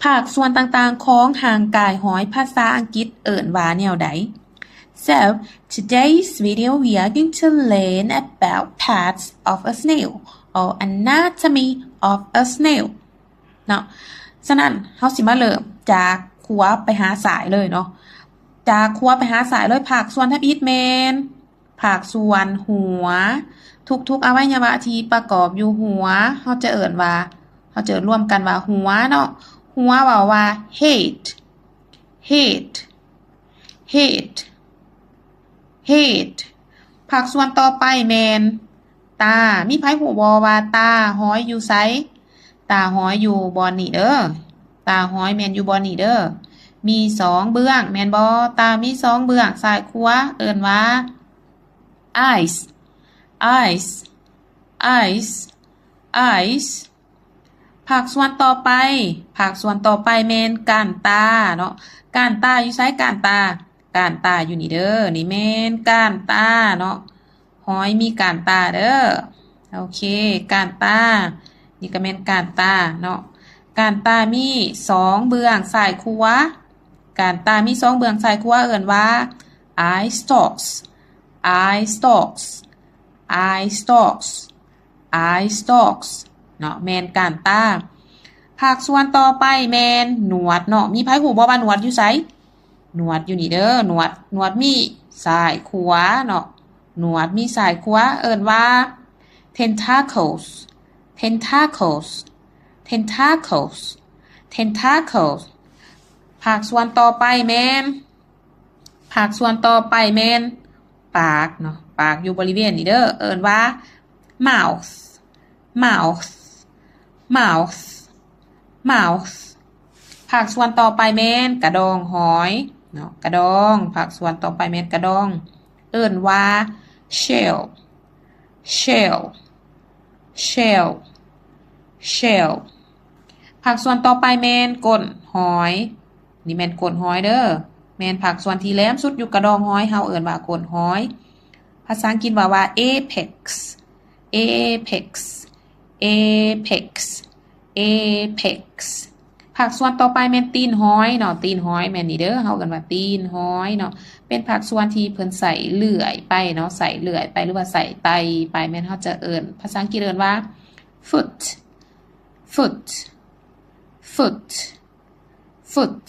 ພາກສ່ວນຕ່າງໆຂອງຮ່າງກາຍຫອຍ ພາສາອັງກິດເອີ້ນວ່າແນວໃດ? So, today's video we are going to learn about parts of a snail or anatomy of a snail ເນາະ. ສະນັ້ນ ເຮົາຊິມາເລີ່ມຈາກຂວາໄປຫາຊ້າຍເລີຍເນາະ. ຈາກຂວາໄປຫາຊ້າຍເລີຍ, ພາກສ່ວນທຳອິດແມ່ນ ພາກສ່ວນຫົວ. ທຸກໆອະໄວຍະວະທີ່ປະກອບຢູ່ຫົວ ເຮົາຈະເອີ້ນວ່າ ເຮົາຈະເອີ້ນລວມກັນວ່າຫົວເນາະ. ຫົວເວົ້າວ່າ head, head, head, head. ພາກສ່ວນຕໍ່ໄປແມ່ນຕາ. ມີໃຜຮູ້ບໍ່ວ່າຕາຫອຍຢູ່ໃສ? ຕາຫອຍຢູ່ບ່ອນນີ້ເດີ. ຕາຫອຍແມ່ນຢູ່ບ່ອນນີ້ເດີ. ມີສອງເບື້ອງແມ່ນບໍ່? ຕາມີສອງເບື້ອງ ຊ້າຍຂວາ ເອີ້ນວ່າ eyes, eyes, eyes, eyes. ພາກສ່ວນຕໍ່ໄປ, ພາກສ່ວນຕໍ່ໄປແມ່ນກ້ານຕາເນາະ. ກ້ານຕາຢູ່ໃສ? ກ້ານຕາ, ກ້ານຕາຢູ່ນີ້ເດີ. ນີ້ແມ່ນກ້ານຕາເນາະ. ຫອຍມີກ້ານຕາເດີ. ໂອເຄ, ກ້ານຕາ. ນີ້ກໍແມ່ນກ້ານຕາເນາະ. ກ້ານຕາມີສອງເບື້ອງ ຊ້າຍຂວາ. ກ້ານຕາມີສອງເບື້ອງ ຊ້າຍຂວາ ເອີ້ນວ່າ eye stalks, eye stalks, eye stalks, eye stalks ເນາະ, ແມ່ນກ້ານຕາ. ພາກສ່ວນຕໍ່ໄປແມ່ນໜວດເນາະ. ມີໃຜຮູ້ບໍ່ວ່າໜວດຢູ່ໃສ? ໜວດຢູ່ນີ້ເດີ. ໜວດ, ໜວດມີຊ້າຍຂວາເນາະ. ໜວດມີຊ້າຍຂວາ ເອີ້ນວ່າ tentacles, tentacles, tentacles, tentacles. ພາກສ່ວນຕໍ່ໄປແມ່ນ ພາກສ່ວນຕໍ່ໄປແມ່ນປາກເນາະ. ປາກຢູ່ບໍລິເວນນີ້ເດີ. ເອີ້ນວ່າ mouth, mouth, mouth, mouth. ພາກສ່ວນຕໍ່ໄປແມ່ນກະດອງຫອຍເນາະ, ກະດອງ. ພາກສ່ວນຕໍ່ໄປແມ່ນກະດອງ. ເອີ້ນວ່າ shell, shell, shell, shell. ພາກສ່ວນຕໍ່ໄປແມ່ນກົ້ນຫອຍ. ນີ້ແມ່ນກົ້ນຫອຍເດີ. ແມ່ນພາກສ່ວນທີ່ແຫຼມສຸດຢູ່ກະດອງຫອຍ, ເຮົາເອີ້ນວ່າກົ້ນຫອຍ. ພາສາອັງກິດເວົ້າວ່າ apex, apex, apex, apex. ພາກສ່ວນຕໍ່ໄປແມ່ນຕີນຫອຍເນາະ. ຕີນຫອຍແມ່ນນີ້ເດີ. ເຮົາເອີ້ນວ່າຕີນຫອຍເນາະ. ເປັນພາກສ່ວນທີ່ເພິ່ນໃຊ້ເລື່ອຍໄປເນາະ, ໃຊ້ເລື່ອຍໄປ ຫຼືວ່າໃຊ້ໄຕ່ໄປ. ແມ່ນເຮົາຈະເອີ້ນ, ພາສາອັງກິດເອີ້ນວ່າ foot, foot, foot, foot.